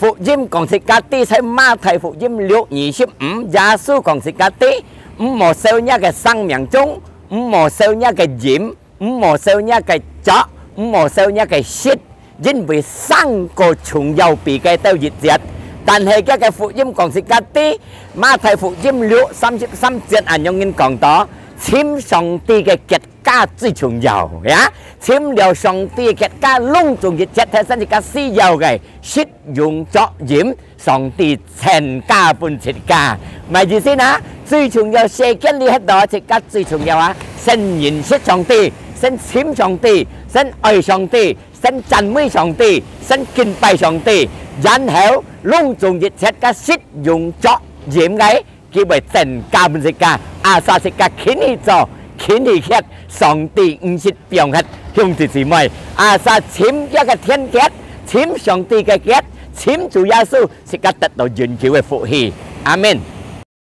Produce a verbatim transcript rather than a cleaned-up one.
福音講自家知，在馬太福音六二十五，耶穌講自家知，毋好笑若个生命鐘，毋好笑若个銀，毋好笑若个石，毋好笑若个石，因為生過重要比該兜一切。但係佢个福音講自家知，馬太福音六三十三節恁樣講到，尋上帝个國家最重要呀！尋了上帝个國家，攏總一切，頭先自家需要个，實用足用，上帝全加分自家。麼个意思呢？最重要，世間裡歇到自家最重要啊！先認識上帝，先尋上帝，先愛上帝，先讚美上帝，先敬拜上帝，然後攏總一切个實用足用个，佢會增加分自家。Asal自家勤去做，勤去歇，上帝毋識放忒。兄弟姊妹，asal尋佢个天國，尋上帝个國，尋主耶穌，自家得到永久个福氣。阿門。